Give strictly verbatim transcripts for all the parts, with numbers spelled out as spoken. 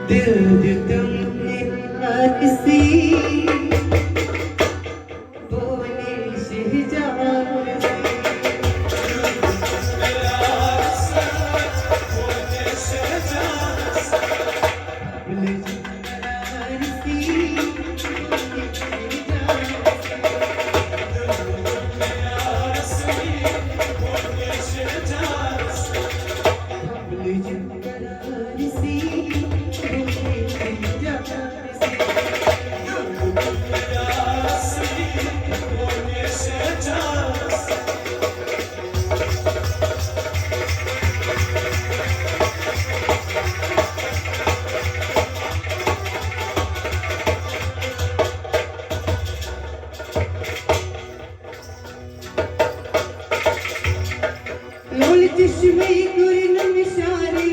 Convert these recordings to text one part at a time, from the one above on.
دل دیُتم یارسی، بونے شہجارسی۔ لول چشمے کٔرنم اشارے،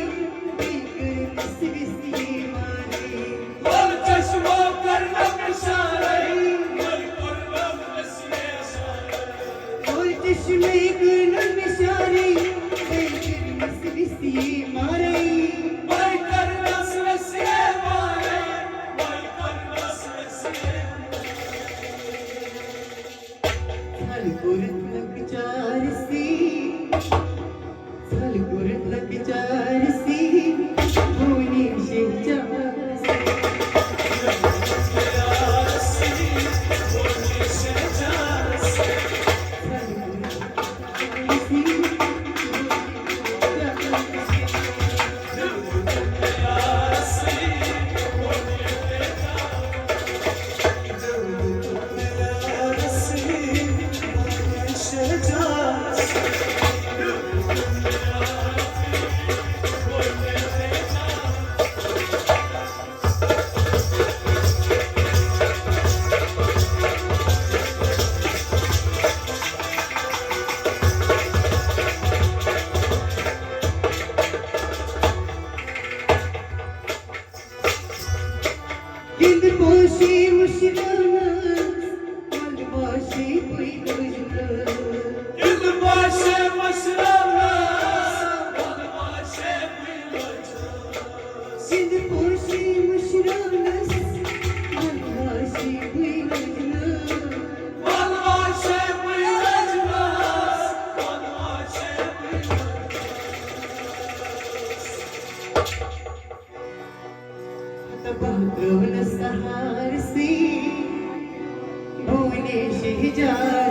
بیٚیہِ کٔرنس وِستی مارے۔ لول چشمو کٔرنم اشارے، بیٚیہِ کٔرنس وِستی مارے۔ لول چشمے کٔرنم اشارے، بیٚیہِ کٔرنس وِستی مارے۔ بیٚیہِ کٔرنس وِستی مارے، بیٚیہِ کٔرنس وِستی مارے۔ ژھل کوٚرُتھ لۄکچارسٕے، ژھل کوٚرُتھ لۄکچارسٕے، بونہِ شہجارسٕے۔ گِنٛد پوشی مُشرٲونَس، وَلہٕ واشی بٕے لٔجنَس۔ گِنٛد پوشی مُشرٲونَس، وَلہٕ واشی بٕے لٔجنَس۔ گِنٛد پوشی مُشرٲونَس، وَلہٕ واشی بٕے لٔجنَس۔ وَلہٕ واشی بٕے لٔجنَس، وَلہٕ واشی بٕے لٔجنَس۔ تباہ ترٛٲونَس سہارسٕے، بونے شہجار۔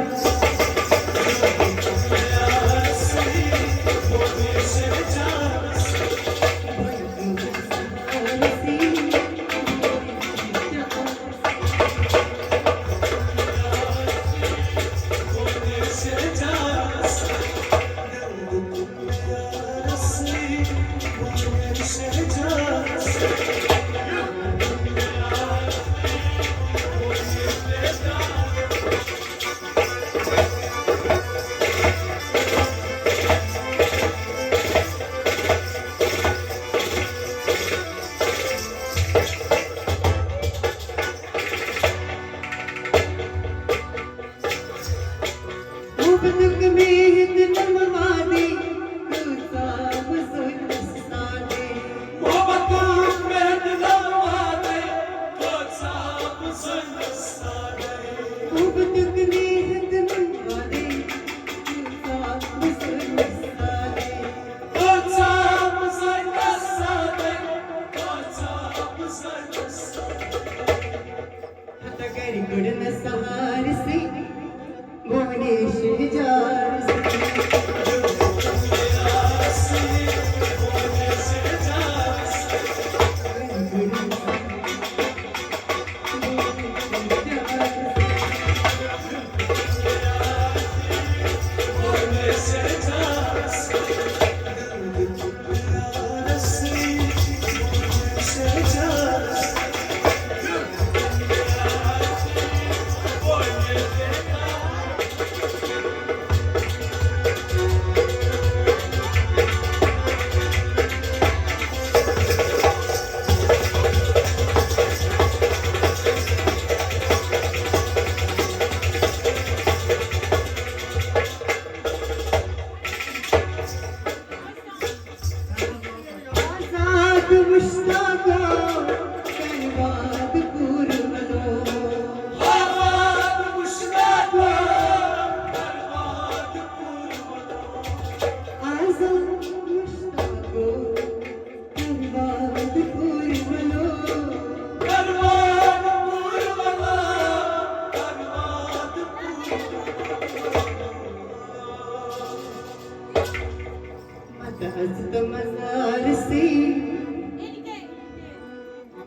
متحست مزار سی،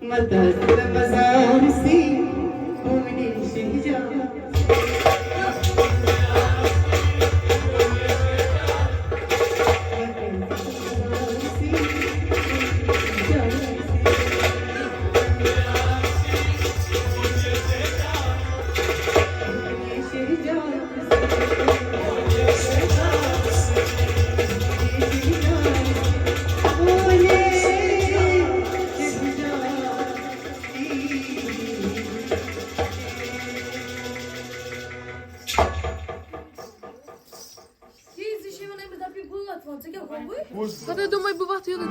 متحست مزار سی، پونے شہجار۔ چیٖز، یہِ چھِ یِوان أمِس دَپہِ، بٲتھ وَن، ژٕ کیٛاہ گوٚوُے؟ پَتہٕ دوٚپمَے بہٕ وَتھٕ یُن۔